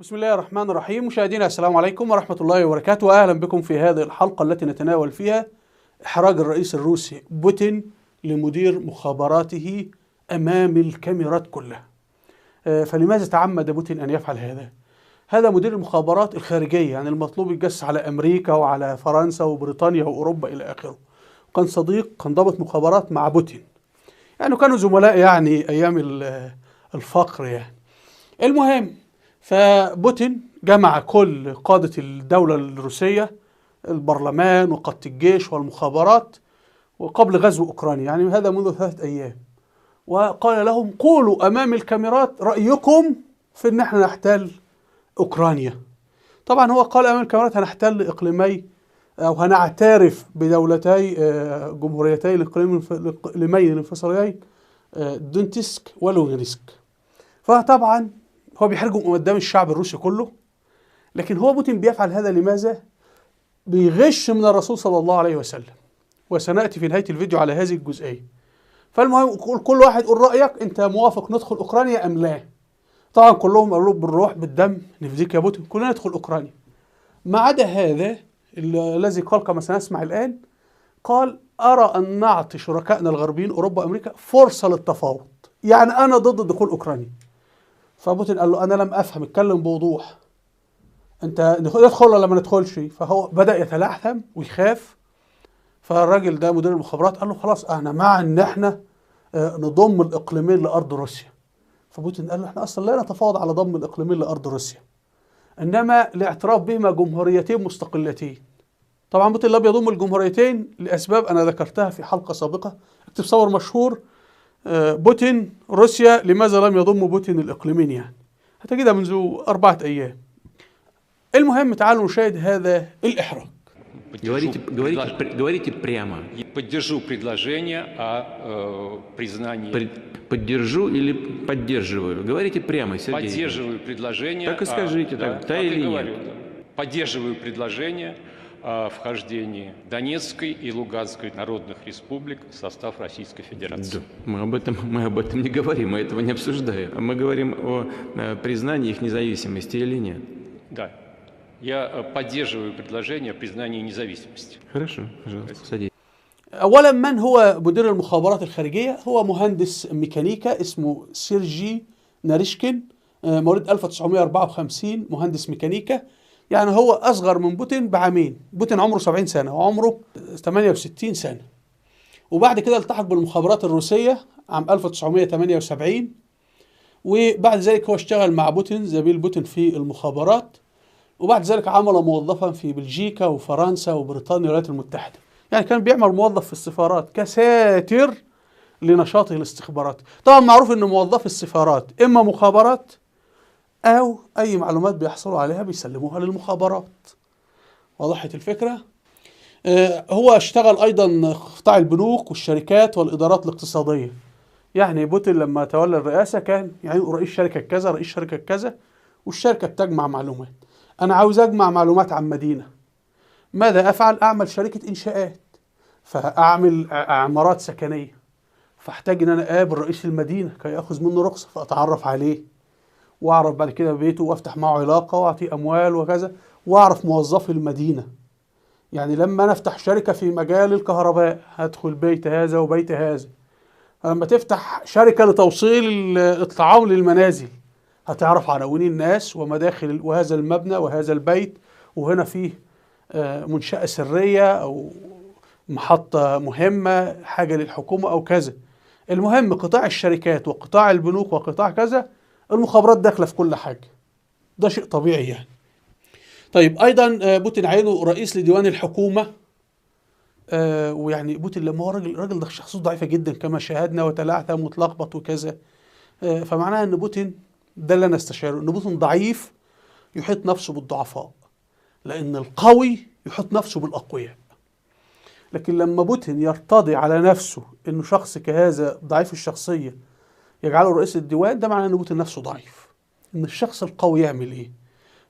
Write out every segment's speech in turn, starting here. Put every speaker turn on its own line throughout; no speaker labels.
بسم الله الرحمن الرحيم. مشاهدينا السلام عليكم ورحمة الله وبركاته، وأهلا بكم في هذه الحلقة التي نتناول فيها إحراج الرئيس الروسي بوتين لمدير مخابراته أمام الكاميرات كلها. فلماذا تعمد بوتين أن يفعل هذا؟ هذا مدير المخابرات الخارجية، يعني المطلوب يتجسس على أمريكا وعلى فرنسا وبريطانيا وأوروبا إلى آخره. كان صديق، كان ضابط مخابرات مع بوتين، يعني كانوا زملاء يعني أيام الفقر يعني. المهم فبوتين جمع كل قادة الدولة الروسية، البرلمان وقادة الجيش والمخابرات، وقبل غزو أوكرانيا، يعني هذا منذ 3 أيام، وقال لهم قولوا أمام الكاميرات رأيكم في أن احنا نحتل أوكرانيا. طبعا هو قال أمام الكاميرات هنحتل إقليمي أو هنعترف بدولتي جمهوريتي الإقليمين الانفصاليين دونتسك ولوغانسك. فطبعا هو بيحرجهم قدام الشعب الروسي كله، لكن هو بوتين بيفعل هذا لماذا؟ بيغش من الرسول صلى الله عليه وسلم، وسنأتي في نهاية الفيديو على هذه الجزئية. فالمهم كل واحد قول رأيك، أنت موافق ندخل أوكرانيا أم لا؟ طبعا كلهم قالوا بالروح بالدم نفديك يا بوتين، كلنا ندخل أوكرانيا، ما عدا هذا الذي قال كما سنسمع الآن، قال أرى أن نعطي شركائنا الغربيين أوروبا وأمريكا فرصة للتفاوض، يعني أنا ضد دخول أوكرانيا. فبوتين قال له أنا لم أفهم، اتكلم بوضوح، أنت ندخل ولا ما ندخلش؟ فهو بدأ يتلعثم ويخاف. فالراجل ده مدير المخابرات قال له خلاص أنا مع إن إحنا نضم الإقليمين لأرض روسيا. فبوتين قال له إحنا أصلا لا نتفاوض على ضم الإقليمين لأرض روسيا، إنما الاعتراف بهما جمهوريتين مستقلتين. طبعا بوتين لا بيضم الجمهوريتين لأسباب أنا ذكرتها في حلقة سابقة، اكتب صور مشهور بوتين روسيا لماذا لم يضم بوتين الإقليمين، يعني هتجدها منذ 4 أيام. المهم تعالوا نشاهد هذا الإحراج.
Говорите прямо.
Поддержу предложение о признании.
Поддержу или поддерживаю? Говорите прямо, Сергей.
Поддерживаю предложение.
Так и скажите, так, да или нет.
Поддерживаю предложение о вхождении Донецкой и Луганской народных республик в состав Российской Федерации.
Да, мы об этом не говорим, мы этого не обсуждаем. Мы говорим о признании их независимости или нет.
Да. Я поддерживаю предложение о признании независимости.
Хорошо, пожалуйста, садитесь.
أولا من هو مدير المخابرات الخارجية؟ هو مهندس ميكانيكا اسمه سيرجي ناريشكين، مواليد 1954، مهندس ميكانيكا، يعني هو أصغر من بوتين بعامين. بوتين عمره 70 سنة وعمره 68 سنة. وبعد كده التحق بالمخابرات الروسية عام 1978، وبعد ذلك هو اشتغل مع بوتين، زميل بوتين في المخابرات، وبعد ذلك عمل موظفا في بلجيكا وفرنسا وبريطانيا والولايات المتحدة. يعني كان بيعمل موظف في السفارات كساتر لنشاطه الاستخباراتي. طبعا معروف ان موظفي السفارات اما مخابرات او اي معلومات بيحصلوا عليها بيسلموها للمخابرات. وضحت الفكرة؟ هو اشتغل ايضا قطاع البنوك والشركات والادارات الاقتصادية. يعني بوتين لما تولى الرئاسة كان يعني رئيس شركة كذا رئيس شركة كذا، والشركة بتجمع معلومات. انا عاوز اجمع معلومات عن مدينة، ماذا افعل؟ اعمل شركة انشاءات، فاعمل عمارات سكنية، فاحتاج ان انا اقابل رئيس المدينة كي اخذ منه رخصة، فاتعرف عليه واعرف بعد كده بيته وافتح معه علاقة واعطيه اموال وكذا، واعرف موظفي المدينة. يعني لما انا افتح شركة في مجال الكهرباء هدخل بيت هذا وبيت هذا. لما تفتح شركة لتوصيل الطعام للمنازل هتعرف عناوين الناس ومداخل وهذا المبنى وهذا البيت، وهنا فيه منشأة سرية أو محطة مهمة حاجة للحكومة أو كذا. المهم قطاع الشركات وقطاع البنوك وقطاع كذا، المخابرات داخلة في كل حاجة، ده شيء طبيعي يعني. طيب أيضا بوتين عينه رئيس لديوان الحكومة. ويعني بوتين لما هو راجل ده شخصيته ضعيفة جدا كما شاهدنا وتلعثم وتلخبط وكذا، فمعناها أن بوتين ده اللي أنا استشعره، أن بوتين ضعيف يحيط نفسه بالضعفاء، لأن القوي يحط نفسه بالأقوياء. لكن لما بوتين يرتضي على نفسه أنه شخص كهذا ضعيف الشخصية يجعله رئيس الديوان، ده معناه أن بوتين نفسه ضعيف. أن الشخص القوي يعمل إيه؟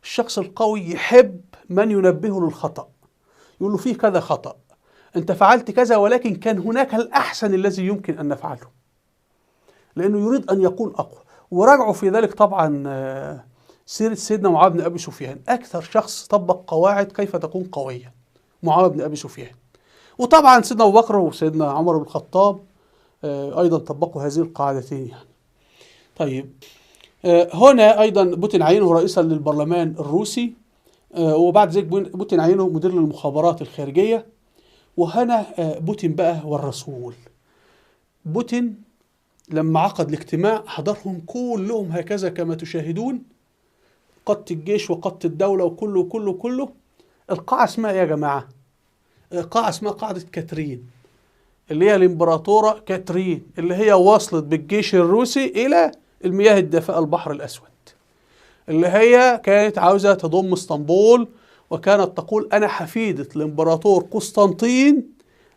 الشخص القوي يحب من ينبهه للخطأ، يقول له فيه كذا خطأ، أنت فعلت كذا ولكن كان هناك الأحسن الذي يمكن أن نفعله، لأنه يريد أن يكون أقوى. وراجعوا في ذلك طبعا سيرة سيدنا معاوية بن أبي سفيان، أكثر شخص طبق قواعد كيف تكون قوية، معاوية بن أبي سفيان. وطبعا سيدنا أبو بكر وسيدنا عمر بن الخطاب أيضا طبقوا هذه القاعدتين يعني. طيب هنا أيضا بوتين عينه رئيسا للبرلمان الروسي، وبعد ذلك بوتين عينه مدير للمخابرات الخارجية. وهنا بوتين بقى والرسول. بوتين لما عقد الاجتماع حضرهم كلهم هكذا كما تشاهدون، قادة الجيش وقادة الدولة وكله وكله وكله. القاعة اسمها ايه يا جماعة؟ قاعة اسمها قاعدة كاترين، اللي هي الامبراطورة كاترين، اللي هي وصلت بالجيش الروسي إلى المياه الدافئة البحر الأسود، اللي هي كانت عاوزة تضم اسطنبول، وكانت تقول أنا حفيدة الامبراطور قسطنطين،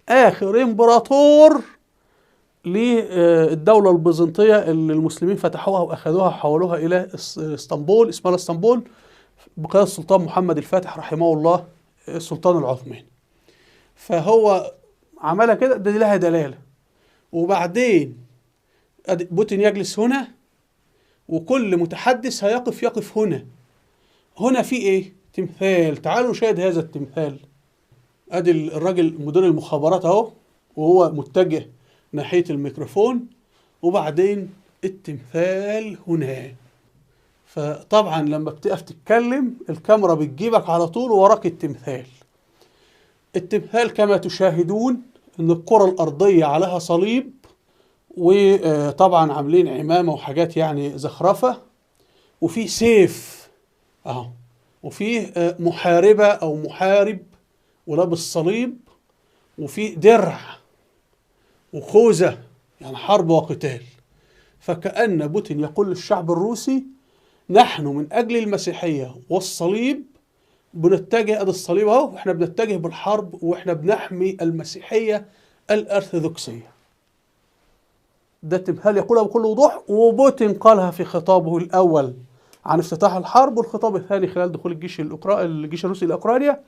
آخر امبراطور للدولة البيزنطية اللي المسلمين فتحوها وأخذوها وحولوها إلى اسطنبول، اسمها اسطنبول، بقيادة السلطان محمد الفاتح رحمه الله، السلطان العثماني. فهو عملها كده، ده لها دلالة. وبعدين بوتين يجلس هنا، وكل متحدث هيقف يقف هنا. هنا في ايه؟ تمثال. تعالوا نشاهد هذا التمثال. ادي الراجل مدير المخابرات اهو، وهو متجه ناحية الميكروفون، وبعدين التمثال هنا. فطبعا لما بتقف تتكلم الكاميرا بتجيبك على طول وراك التمثال. التمثال كما تشاهدون ان الكرة الارضية عليها صليب، وطبعا عاملين عمامة وحاجات يعني زخرفة، وفي سيف اهو، وفيه محاربة او محارب ولابس صليب، وفي درع وخوذة، يعني حرب وقتال. فكأن بوتين يقول للشعب الروسي نحن من أجل المسيحية والصليب بنتجه، ادي الصليب اهو، واحنا بنتجه بالحرب، واحنا بنحمي المسيحية الأرثوذكسية. ده التمثال يقولها بكل وضوح، وبوتين قالها في خطابه الأول عن افتتاح الحرب، والخطاب الثاني خلال دخول الجيش الروسي إلى أوكرانيا.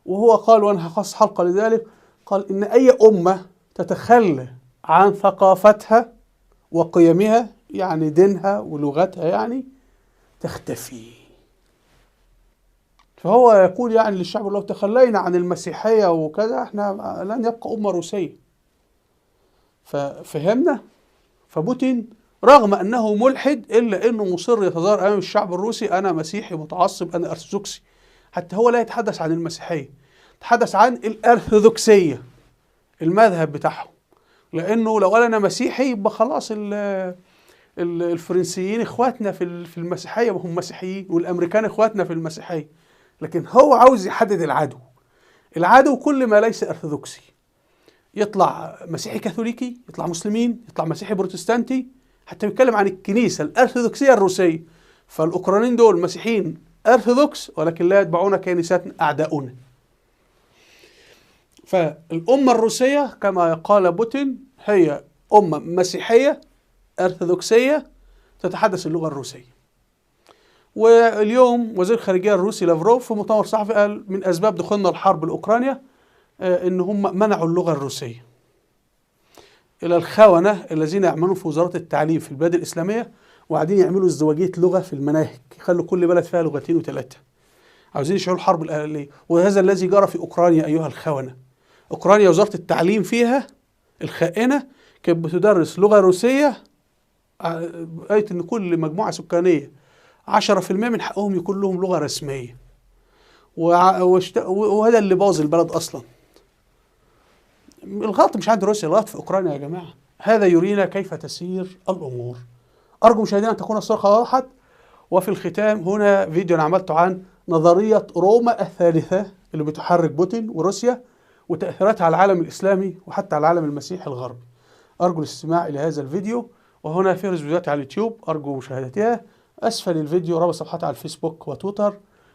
وهو قال، وأنا هخصص حلقة لذلك، قال إن أي أمة تتخلى عن ثقافتها وقيمها، يعني دينها ولغتها، يعني تختفي. فهو يقول يعني للشعب لو تخلينا عن المسيحية وكذا احنا لن يبقى أمة روسية. ففهمنا؟ فبوتين رغم أنه ملحد إلا أنه مصر يتظاهر أمام الشعب الروسي أنا مسيحي متعصب، أنا أرثوذكسي. حتى هو لا يتحدث عن المسيحية، يتحدث عن الأرثوذكسية، المذهب بتاعهم. لأنه لو قال أنا مسيحي يبقى خلاص الفرنسيين إخواتنا في المسيحية، وهم مسيحيين، والأمريكان إخواتنا في المسيحية. لكن هو عاوز يحدد العدو. العدو كل ما ليس أرثوذكسي، يطلع مسيحي كاثوليكي، يطلع مسلمين، يطلع مسيحي بروتستانتي. حتى بيتكلم عن الكنيسة الأرثوذكسية الروسية. فالأوكرانيين دول مسيحيين أرثوذكس، ولكن لا يتبعون كنيستنا، أعداؤنا. فالأمة الروسية كما قال بوتين هي أمة مسيحية أرثوذكسية تتحدث اللغة الروسية. واليوم وزير الخارجية الروسي لافروف في مؤتمر صحفي قال من أسباب دخولنا الحرب لأوكرانيا إن هم منعوا اللغة الروسية. إلى الخونة الذين يعملون في وزارة التعليم في البلاد الإسلامية وقاعدين يعملوا ازدواجية لغة في المناهج، يخلوا كل بلد فيها لغتين وثلاثة. عاوزين يشعلوا الحرب الأهلية، وهذا الذي جرى في أوكرانيا أيها الخونة. أوكرانيا وزارة التعليم فيها الخائنة كانت بتدرس لغة روسية، قالت إن كل مجموعة سكانية 10% من حقهم يكون لهم لغة رسمية. وهذا اللي باظ البلد أصلا. الغلط مش عند روسيا، الغلط في أوكرانيا يا جماعة. هذا يرينا كيف تسير الأمور. أرجو مشاهدينا أن تكون الصورة وضحت. وفي الختام هنا فيديو أنا عملته عن نظرية روما الثالثة اللي بتحرك بوتين وروسيا وتأثيراتها على العالم الإسلامي وحتى على العالم المسيحي الغربي. أرجو الاستماع إلى هذا الفيديو، وهنا فهرس فيديوهاتي على اليوتيوب أرجو مشاهدتها. أسفل الفيديو رابط صفحتي على الفيسبوك وتويتر،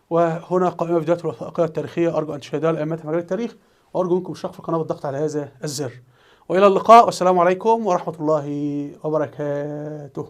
وهنا قائمة فيديوهات الوثائقية التاريخية أرجو أن تشاهدوها لأهميتها في مجال التاريخ، وأرجو منكم الاشتراك في القناة والضغط على هذا الزر. وإلى اللقاء، والسلام عليكم ورحمة الله وبركاته.